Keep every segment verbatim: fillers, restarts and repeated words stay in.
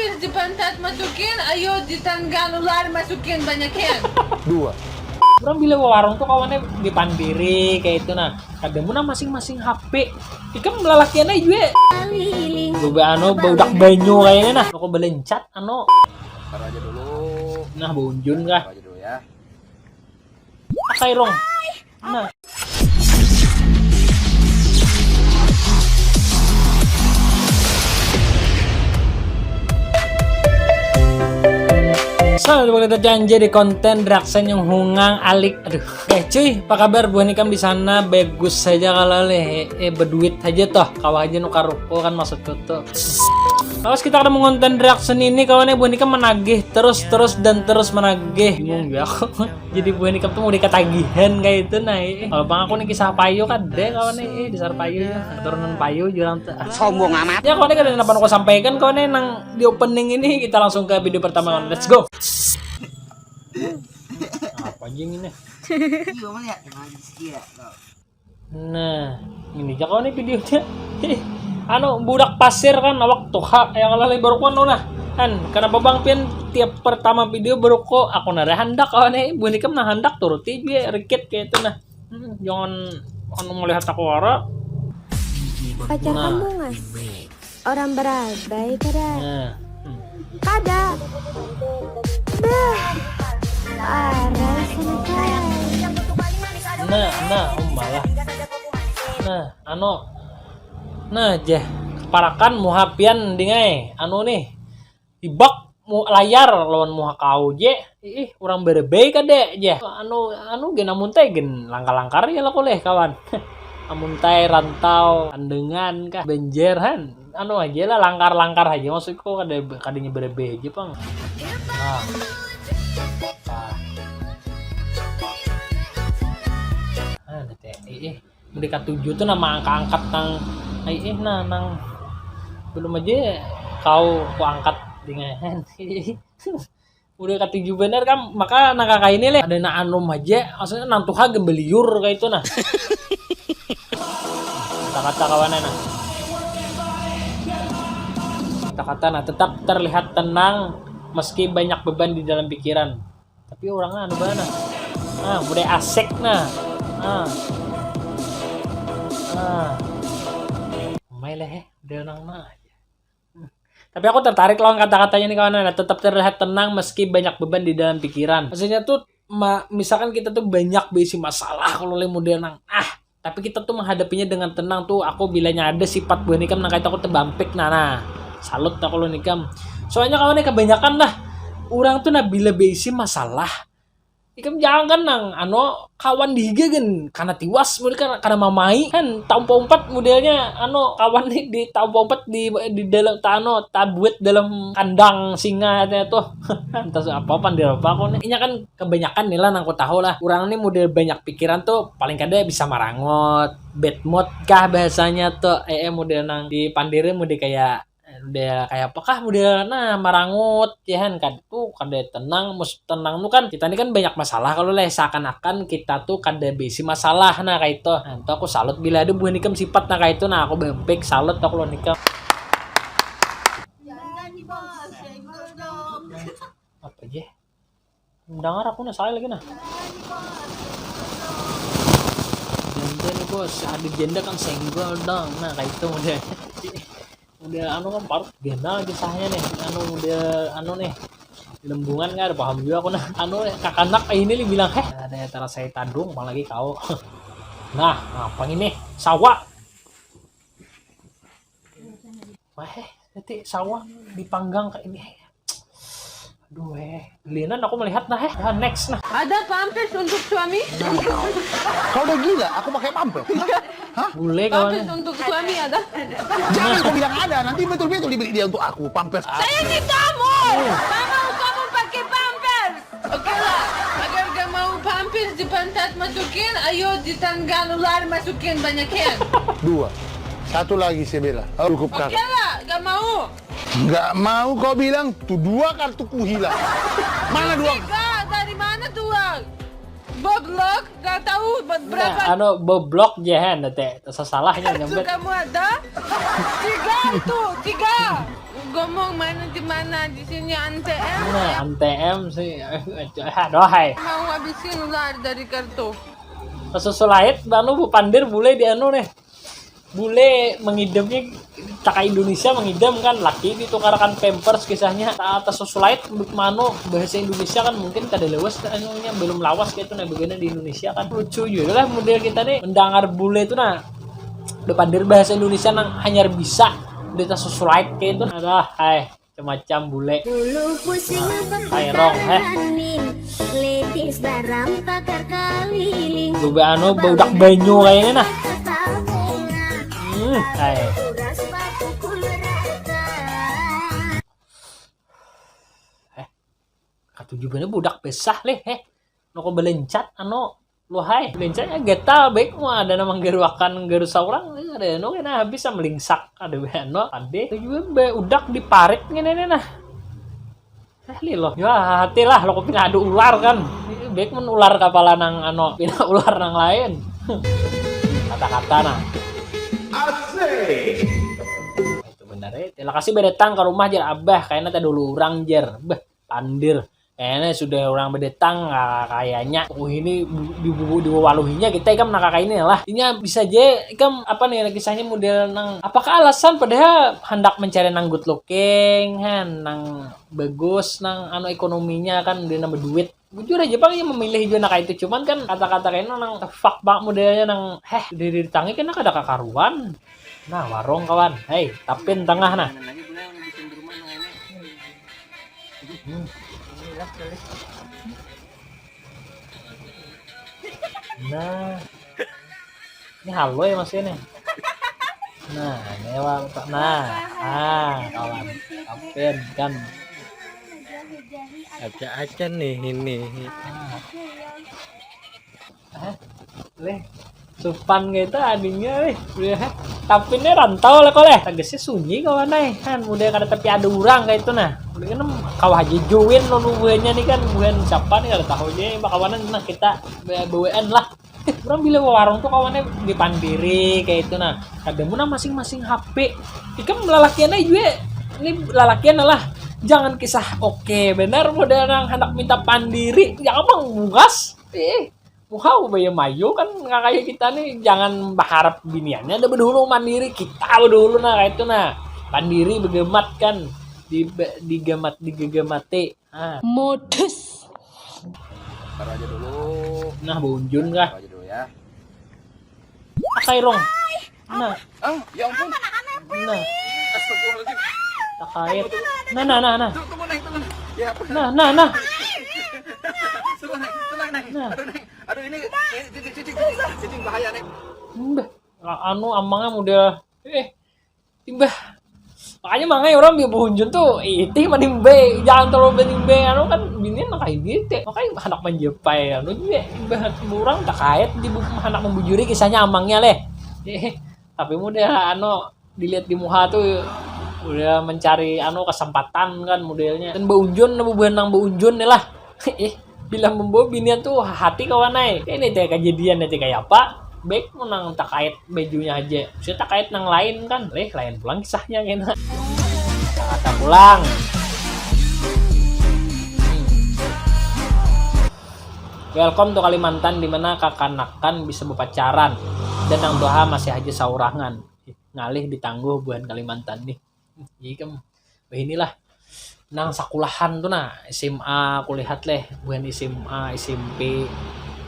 Di pantat masukin, ayo di tangga luar masukin banyakin. Dua. Orang bila ke warung tuh kawannya di pandiri kayak itu nah. Kada mun nang masing-masing H P. Ikam lalakian aja jua. Coba anu budak banyu kayaknya nah. Kok belencat anu. Taruh aja dulu. Nah, bunjun kah? Taruh aja dulu ya. Pakai rong. Nah. So, kita janji di konten reaction yang hungang alik. Aduh. Eh cuy, apa kabar buah nikam di sana? Bagus saja kalau leh eh, berduit aja toh. Kau aja nukar ruko kan maksudku tuh. Terus kita ada mengonten reaction ini kawan ya buah nikam menagih terus terus dan terus menagih. Bingung ya aku. Jadi buah nikam tuh mau dikatagihan kayak itu nah. Eh. Kalau bang aku nih kisah payu kan deh kawan nih eh, dasar payu ya. Turunan payu jurang tuh. Sombong amat. Ya kawan ini kada kenapa aku sampaikan kawan ini nang di opening ini kita langsung ke video pertama kawan. Let's go. Apa anjing ini? Iya melihat dengan setia. Nah, ini aja kawan nih videonya. Anu budak pasir kan awak tuha yang lalai baru kan nah. Kan kenapa bang pian tiap pertama video baru kok aku nara handak kawan nih. Bunikam nah handak turuti gue rikit kayak itu nah. Hmm, jangan anu melihat aku ora. Pacar nah. Kamu nggak? Orang berabai kada? Nah. Hmm. Kada. Bah. Parah sama kau. Nah, nah, oh malah. Nah, anu. Nah, jeh. Parakan muha pian dingai. Anu nih. Ibak mu layar lawan muha kau je. Ih, orang berebay kada je. Anu anu gen amun tai gen langkar-langkar ya lah koleh kawan. Amun tai rantau, kandengan kah, benjer han. Anu aja lah langkar-langkar aja maksudku kada kadanya berebay aja pang. Nah. Nah. Nah, nanti, eh, eh. Merdeka tujuh tuh nama angka-angkat nang ai eh nah nang belum aja kau ku angkat dengan udah katuju bener kan maka nang kakak ini leh ada nang anum aja maksudnya nang tuha gembeliur kayak itu nah kata-kata kawannya nah kata-kata nah tetap terlihat tenang meski banyak beban di dalam pikiran Tapi urangnya anu banar. Nah, budaya asik nah. Nah. Nah. Umai leh, eh. Budaya nang nah. Tapi aku tertarik lawan kata-katanya nih kawan. Nah, tetap terlihat tenang meski banyak beban di dalam pikiran. Maksudnya tuh ma, misalkan kita tuh banyak berisi masalah kalau leh model nang ah tapi kita tuh menghadapinya dengan tenang tuh aku bilanya ada sifat buah nikam nang kayak aku terbampik nah nah salut aku lo nikam soalnya kawan kebanyakan lah orang tuh nah bila beisi masalah ikam jangan kan nang ano kawan dihiga kan karena tiwas mulai kan karena mamai kan tahun empat modelnya ano kawan nih di tahun empat di di dalam tano tabuat dalam kandang singa tuh entah apa pandir apa aku nih inya kan kebanyakan nih lah nang ku tahu lah orang nih model banyak pikiran tuh paling kada bisa marangot bad mood kah bahasanya tuh eh, eh model nang di pandirin model kayak model kayak apa kah model nah marangut ya kan kad tuh kada tenang mus tenang tuh kan kita ini kan banyak masalah kalau leh seakan-akan kita tuh kada bisi masalah nah kayak itu nah itu aku salut bila ada buah nikam sifat nah kayak itu nah aku bempek salut aku lo nikam apa aja Mendengar aku nah saya lagi nah. Janda nih bos, ada janda kan senggol dong. Nah kayak itu udah. Udah anu kan parut gana kisahnya nih. Anu udah anu nih. Lembungan nggak ada paham juga aku nah. Anu kakanak ini nih bilang heh. Ada yang terasa tadung apalagi kau. Nah, apa ini? Sawah. Wah, eh, nanti sawah dipanggang kayak ini. Aduh eh, linan aku melihat nah eh. Nah, next nah. Ada pampers untuk suami? Nah. Kau udah gila, aku pakai pampers. Hah? Boleh kawan. Pampers untuk suami ada? Jangan kau bilang ada, nanti betul-betul dibeli dia untuk aku pampers. Saya tidak mau. Mama kamu pakai pampers. Oke lah, agar gak mau pampers di pantat masukin, ayo di tangga luar masukin banyakin. Dua. Satu lagi saya bela. Oh, cukup Oke lah, gak mau. Gak mau kau bilang, tuh dua kartuku hilang. Mana dua? Tiga, dari mana dua? Boblok, gak tahu buat berapa. Nah, anu boblok je han teh. Sasalahnya Itu nyambat. Kamu ada? Tiga itu, tiga. Ngomong mana di mana di sini A N T M. Nah, A N T M sih. Aduh hai. Mau habisin ular dari kartu. Susu light anu bu pandir bule di anu nih. Bule mengidamnya taka Indonesia mengidam kan laki ditukarakan pampers kisahnya. Atas susu light manu bahasa Indonesia kan mungkin kada lawas anunya belum lawas kayak itu nah begini di Indonesia kan lucu juga lah model kita nih mendengar bule itu nah udah pandir bahasa Indonesia nang hanyar bisa di atas susu light kayak itu nah dah hai macam bule. Dulu pusing Kairong, heh. Ladies barang pakar keliling. Coba anu budak banyu kayaknya nah. Hmm, hai. Uras paku kulur rata. Katujuh bener budak besah leh, heh. Noko belencat anu lu hai. Belencatnya getal baik mau ada nama garuakan garu saurang ada no kena habis sama lingsak ada anu ade. Itu juga be udak di parit ngene nih nah. Eh lilo. Ya hati lah lo pina ada ular kan. Baik men ular kepala nang anu pina ular nang lain. Kata-kata nah. Asik. Itu benar eh. Terima kasih berdatang ke rumah jer abah kayaknya tadi dulu orang jer. Bah pandir. Kayaknya sudah orang berdatang ah, kayaknya oh ini bu- di bubu di waluhinya kita ikam nak kayak ini lah. Inya bisa je ikam apa nih kisahnya model nang apakah alasan padahal hendak mencari nang good looking han nang bagus nang anu ekonominya kan dia nambah duit. Bujur aja pang inya memilih juga nak itu cuman kan kata-kata kayak nang the fuck banget modelnya nang heh dari tangi kan kada kakaruan. Nah warung kawan, hei tapin tengah nah. Hmm. Nah, ini halo ya masih nih. Nah, ini apa? Nah, ah kawan, tapin kan. Aca-aca nih ini. Ah. Eh, leh, supan gitu adingnya leh. Udah, tapi ini rantau lah kok leh. Tegasnya sunyi kawan eh. Kan udah kada tapi ada orang kayak itu nah. Udah kan kawah aja join lo buahnya nih kan bukan siapa nih kada tahu aja bakawanan nah kita bawaan lah. Eh, orang bila warung tuh kawannya di pandiri kayak itu nah. Ada mana masing-masing H P. Ikam lalakian aja juga. Ini lalakian lah. Jangan kisah oke benar model nang hendak minta pandiri. Ya abang bungas. Eh, muha ubaya mayu kan kakaya kita nih jangan berharap biniannya ada berdulu mandiri kita berdulu nah kayak itu nah pandiri begemat kan di digemat digegemati ah Modus. Taruh aja dulu. nah beunjun kah Taruh aja dulu ya. pakai rong nah Ah, ya ampun. nah Astagfirullahaladzim. takait nah nah nah nah Tuh, tunggu, Neng, tunggu. Ya, apa? nah nah nah Tunggu, Neng. Tenang, Neng. Nah. Aduh, Neng. Aduh, ini, ini cicing, cicing, cicing, cicing bahaya, Neng. Mbah, anu amangnya model eh imbah makanya mangai orang biar berunjun tuh itih mani mbe jangan terlalu mani mbe anu kan binian makai gitu makanya anak manjepai anu juga imbah orang tak kait di buku anak membujuri kisahnya amangnya leh eh tapi model anu dilihat di muha tuh udah mencari anu kesempatan kan modelnya dan beunjun bubuhan nang beunjun nih lah eh bila membawa binian tuh hati kawan ai ini teh kejadian nanti kayak apa baik menang tak kait bajunya aja saya tak kait nang lain kan leh lain pulang kisahnya kena kata pulang Welcome to Kalimantan di mana kakanakan bisa berpacaran dan nang tuha masih aja saurangan. Ih, ngalih ditangguh buhan Kalimantan nih. Jadi kan beginilah nang sakulahan tuh nah S M A aku lihat leh buhan S M A S M P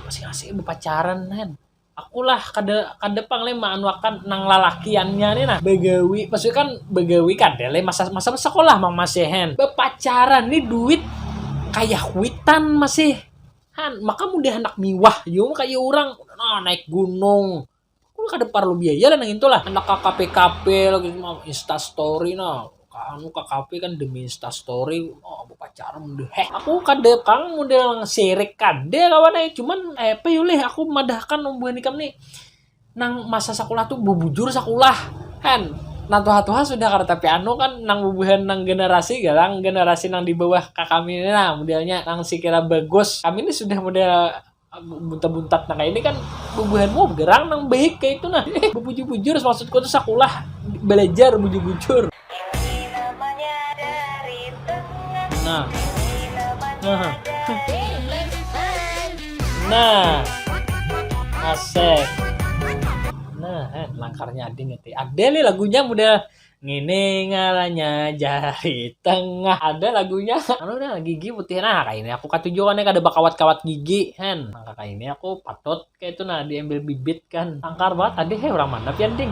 masing-masing berpacaran kan aku lah kada kada pang leh maanuakan nang lalakiannya nih nah begawi maksudnya kan begawi kada leh masa masa sekolah mang masih hen berpacaran nih duit kayak kuitan masih han maka mudah anak miwah yo kayak orang nah, naik gunung aku kada perlu biaya lah nang itu lah anak K P K P lagi mau insta story nah anu K K P kan demi insta story oh berpacaran deh heh aku kada kang model sirik kada kawan eh cuman eh apa yulih aku madahkan umbuhan ikam nih nang masa sekolah tuh bubujur sekolah kan nah tuha-tuha sudah kada tapi anu kan nang bubuhan nang generasi galang generasi nang di bawah ka kami ini nah modelnya nang sikira bagus kami ini sudah model Buntat-buntat nang kaini kan bubuhanmu gerang nang baik kayak itu nah. Bujur-bujur, maksudku tuh sakulah belajar bujur-bujur. Nah. Nah. Nah. Asik. Nah, eh, langkarnya ading itu. Ada nih lagunya model ngini ngalanya jari tengah. Ada lagunya. Anu dah gigi putih nah kayak ini. Aku katuju kan kada bakawat-kawat gigi. Hen, maka kayak ini aku patut kayak itu nah diambil bibit kan. Tangkar banget tadi he orang mana pian ding.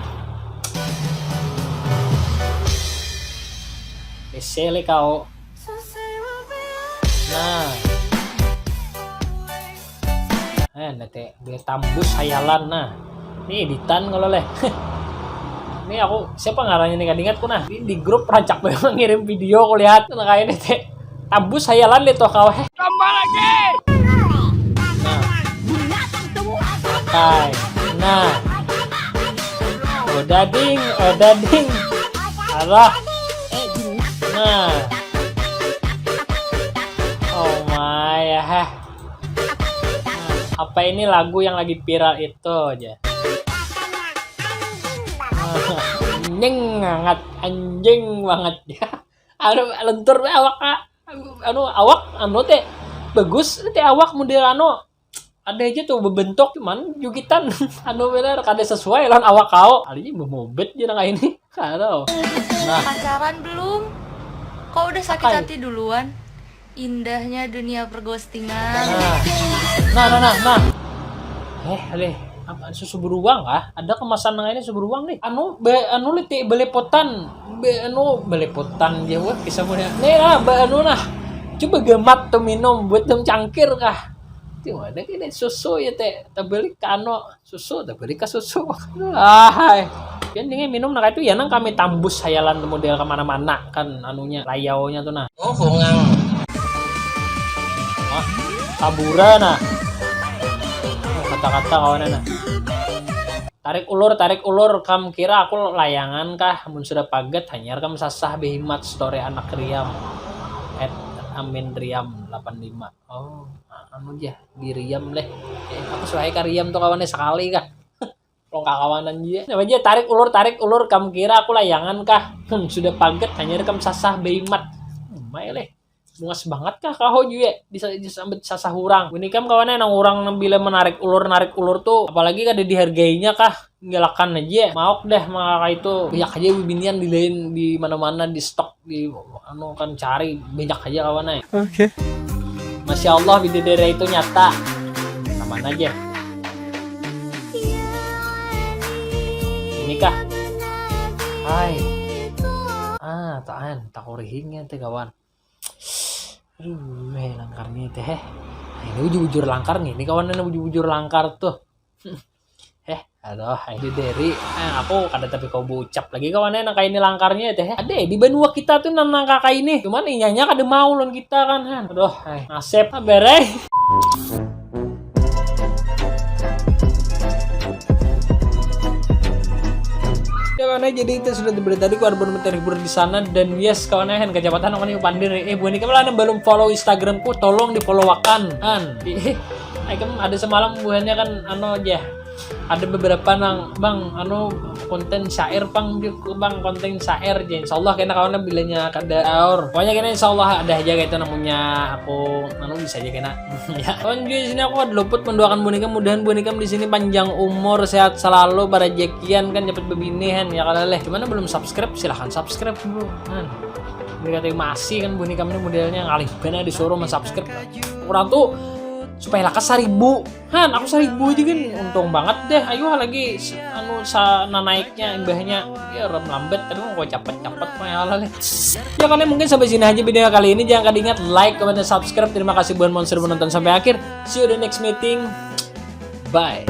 Esele kau. Nah. Eh, nanti dia tambus hayalan nah. Ini editan kalau leh. Ini aku siapa ngarannya nih kadingatku nah. Ini di grup rancak memang ngirim video aku lihat nah kayak ini teh. Tambus hayalan deh tuh kau he. Tambah lagi. Nah. Nah. Odading, odading. Alah. Nah. Oh my, ya. Apa ini lagu yang lagi viral itu aja? Anjing banget, anjing banget ya. Anu lentur awak kak. Anu awak anu teh bagus teh awak model anu ada aja tuh bebentuk cuman jugitan anu benar kada sesuai lawan awak kau. Alinya memobet aja nang ini. Halo. Nah. Pacaran belum? Kok udah sakit hati duluan? Indahnya dunia perghostingan. Nah. Nah, nah, nah, nah. Eh, leh, apa susu beruang kah? Ada kemasan nang ini susu beruang nih. Anu, be, anu liti belepotan. Be, anu belepotan dia wah kisah punya. Nih lah, be, anu nah. Coba gemat tuh minum buat dem cangkir kah? Tiwada ada susu ya teh. Terbalik ke anu. Susu tapi dikasih susu. Ahai. Pian dingin minum nah itu ya nang kami tambus hayalan model kemana-mana kan anunya layaunya tuh nah. Oh bungang. Ah, tabura nah. Oh, kata-kata kawannya nah. Tarik ulur, tarik ulur, kam kira aku layangan kah? Mun sudah paget hanyar kam sasah behimat story anak riam at amin riam delapan lima. Oh, anu aja, diriam leh. Eh, aku suai kariam tuh kawannya sekali kah? Long kakawanan dia. Apa aja tarik ulur tarik ulur kam kira aku layangan kah? Hmm, sudah paget hanya rekam sasah beimat. Mai leh. Bungas banget kah kau juga bisa sambat sasah urang. Ini kam kawannya nang urang nang bila menarik ulur narik ulur tuh apalagi kada dihargainya kah? Galakan aja. Maok deh maka itu. Banyak aja bibinian di lain di mana-mana di stok di anu kan cari banyak aja kawan ay. Oke. Masya Allah bidadari itu nyata. Aman aja. Ini kah? Hai. Ah, taan, tak kurihingnya teh kawan. Aduh, heh, langkar nih teh. Nah, ini bujur-bujur langkar nih. Ini kawan ini bujur-bujur langkar tuh. Heh, aduh, ini Derry. Eh, aku kada tapi kau bucap lagi kawan eh nang kaini langkarnya teh. Ada di banua kita tuh nang nang kaka ini. Cuman inyanya kada mau lawan kita kan. Han. Aduh, hai. Nasib bereh. Ya kawan jadi itu sudah tiba tadi ku ada mencari hiburan di sana dan yes kawan eh kecamatan namanya Pandir eh bukan kamu lah belum follow Instagramku tolong di follow akan han. Ikam ada semalam buhannya kan anu aja ada beberapa nang bang anu konten syair pang bang konten syair aja insyaallah kena kawan bilanya kada aur pokoknya kena insyaallah ada aja kayak itu namanya aku anu bisa aja kena ya kawan juga sini aku ada luput mendoakan bunikam mudahan bunikam di sini panjang umur sehat selalu para jekian kan dapat bebinihan ya kalau leh cuman belum subscribe silahkan subscribe dulu kan mereka masih kan bunikam ini modelnya ngalih benar disuruh mensubscribe kurang tuh supaya lakas seribu han aku seribu aja kan untung banget deh ayo lagi anu sana naiknya imbahnya ya rem lambat tapi mau cepet cepet mah ya lah ya kalian mungkin sampai sini aja video kali ini jangan ingat like comment dan subscribe terima kasih buat monster menonton sampai akhir see you the next meeting bye